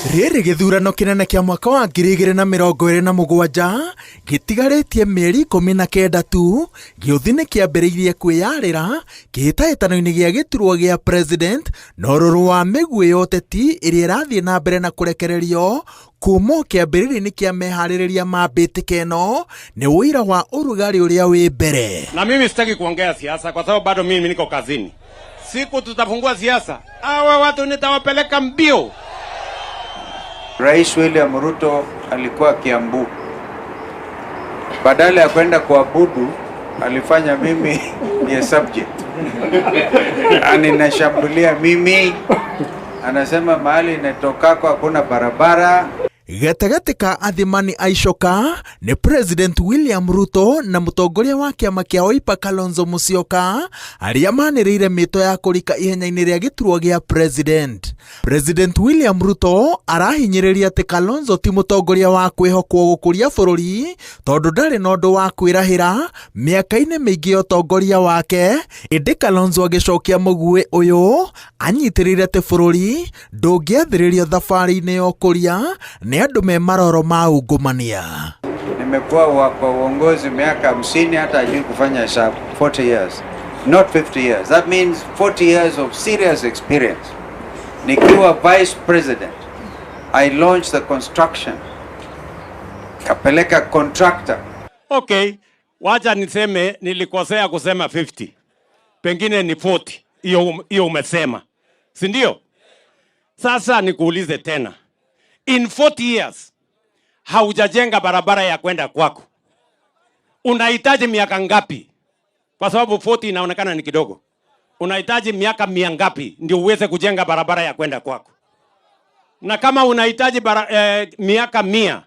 Rĩrĩ gĩthurano kĩnene kĩa mwaka wa 2027 gĩtigarĩtie mĩeri 19 tu, gĩũthi nĩ kĩambĩrĩirie kwĩyarĩra kĩhĩtahĩtano-inĩ gĩa gĩturwa gĩa president na ũrũrũ wa mĩguĩ ya ũteti ĩrĩa ĩrathiĩ na mbere na kũrekererio kuma o kĩambĩrĩria-inĩ kĩa meharĩrĩria ma mbĩtĩka ĩno nĩ ũira wa ũrugarĩ ũrĩa wĩ mbere. Na mimi sitaki kuongea siasa kwa sababu bado mimi niko kazini. Siku tutafungua siasa, hawa watu nitawapeleka mbio. Rais William Ruto alikuwa Kiambu, badala ya kwenda kuabudu alifanya mimi ni subject aninashambulia mimi, anasema mahali inatokako hakuna barabara. Gatagatĩ ka athimani a icoka nĩ President William Ruto na mũtongoria wa kĩama kĩa Wiper Kalonzo Musyoka arĩa manĩrĩire mĩto ya kũrika ihenya-inĩ rĩa gĩturwa gĩa President. President William Ruto arahinyĩrĩria atĩ Kalonzo ti mũtongoria wa kwĩhokwo gũkũria bũrũri tondũ ndarĩ na ũndũ wa kwĩrahĩra mĩaka-inĩ mĩingĩ ya ũtongoria wake, ĩndĩ Kalonzo agĩcokia mũguĩ ũyũ anyitĩrĩire atĩ bũrũri ndũngĩathĩrĩrio thabarĩ-inĩ ya ũkũria nĩ andũ me maroro ma ungumania. Nimekuwa kwa uongozi miaka 50, hata hajui kufanya hesabu. 40 years, not 50 years. That means 40 years of serious experience. Nikiwa vice president, I launched the construction, kapeleka contractor. Okay, wacha niseme nilikosea kusema 50. Pengine ni 40. Hiyo hiyo umesema. Si ndio? Sasa nikuulize tena. In 40 years haujajenga barabara ya kwenda kwako. Unahitaji miaka ngapi? Kwa sababu 40 inaonekana ni kidogo. Unahitaji miaka mia ngapi ndio uweze kujenga barabara ya kwenda kwako? Na kama unahitaji miaka 100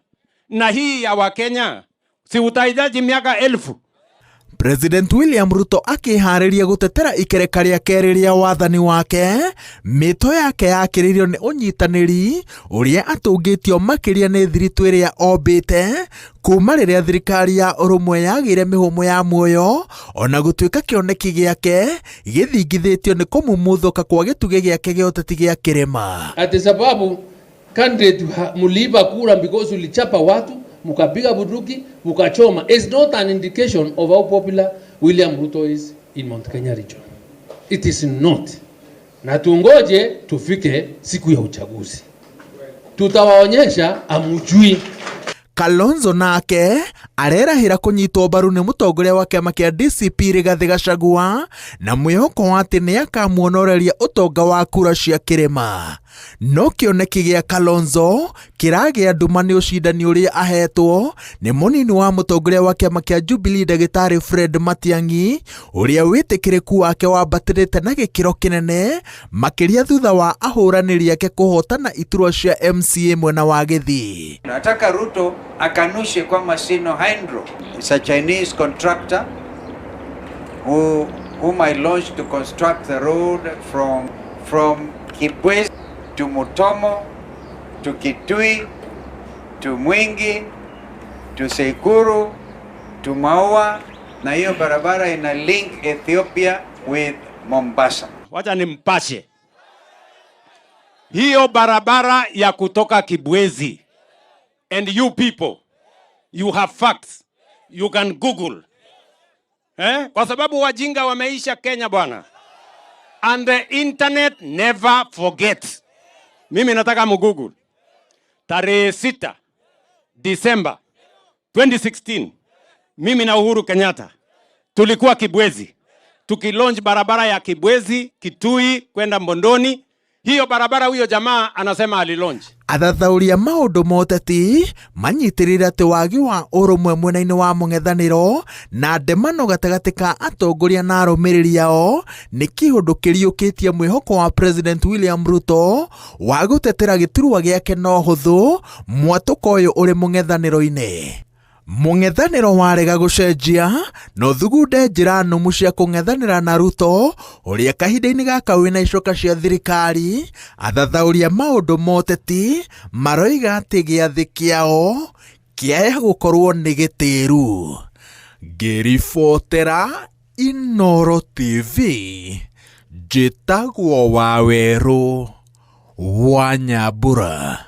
na hii ya Wakenya, si utahitaji miaka 1000? President William Ruto akĩharĩria gũtetera ikereka rĩa kerĩ rĩa wathani wake, mĩto yake yakĩrĩirio nĩ ũnyitanĩri ũrĩa atũngĩtio makĩria nĩ thiritũ ĩrĩa ombĩte kuma rĩrĩa thirikari ya ũrũmwe yagĩire mĩhũmũ ya muoyo, ona gũtuĩka kĩoneki gĩake gĩthingithĩtio nĩ kũmumuthũka kwa gĩtugĩ gĩake gĩa ũteti gĩa kĩrĩma. Ati sababu candidate muliiba kura because ulichapa watu, mukapiga bunduki, mukachoma, is not an indication of how popular William Ruto is in Mount Kenya region. It is not. Na tungoje tufike siku ya uchaguzi, tutawaonyesha amujui. Kalonzo nake arerahĩra kũnyitwo mbaru nĩ mũtongoria wa kĩama kĩa DCP Rigathĩ Gachagua na mwĩhoko wa atĩ nĩ akamuonoreria ũtonga wa kura cia kĩrĩma. No kĩoneki gĩa Kalonzo kĩragĩa nduma nĩ ũcindani ũrĩa ahetwo nĩ mũnini wa mũtongoria wa kĩama kĩa Jubilee Ndagĩtarĩ Fred Matiang'i ũrĩa wĩtĩkĩrĩku wake wambatĩrĩte na gĩkĩro kĩnene makĩria thutha wa ahũranĩri ake kũhotana iturwa cia MCA mwena wa Gĩthii. Nataka Ruto akanushe kwamba Sino Hydro is a Chinese contractor whom I launched to construct the road from Kibwezi to Mutomo to Kitui to Mwingi to Tseikuru to Maua, na hiyo barabara ina link Ethiopia with Mombasa. Wacha nimpashe. Hiyo barabara ya kutoka Kibwezi, and you people, you have facts, you can Google. Eh? Kwa sababu wajinga wameisha Kenya bwana. And the internet never forgets. Mimi nataka mugoogle. Tarehe 6 December 2016, mimi na Uhuru Kenyatta tulikuwa Kibwezi tukilaunch barabara ya Kibwezi Kitui kwenda Mbondoni. Hiyo barabara huyo jamaa anasema alilaunch. Athathaũri a maũndũ ma ũteti manyitĩrĩire atĩ wagi wa ũrũmwe mwena-inĩ wa mũng'ethanĩro na ndemano gatagatĩ ka atongoria na arũmĩrĩri ao nĩ kĩũndũ kĩriũkĩtie mwĩhoko wa President William Ruto wa gũtetera gĩturwa gĩake na ũhũthũ mwatũka ũyũ ũrĩ mũng'ethanĩro-inĩ. Mũng'ethanĩro warega gũcenjia no thugunde njĩra nũmu cia kũng'ethanĩra na Ruto ũrĩa kahinda-inĩ gaka wĩna icoka cia thirikari. Athathaũri a maũndũ ma ũteti maroiga atĩ gĩathĩ kĩao kĩaya gũkorwo nĩ gĩtĩru. Ngĩribotera Inooro TV, njĩtagwo Wawerũ wa Nyambura.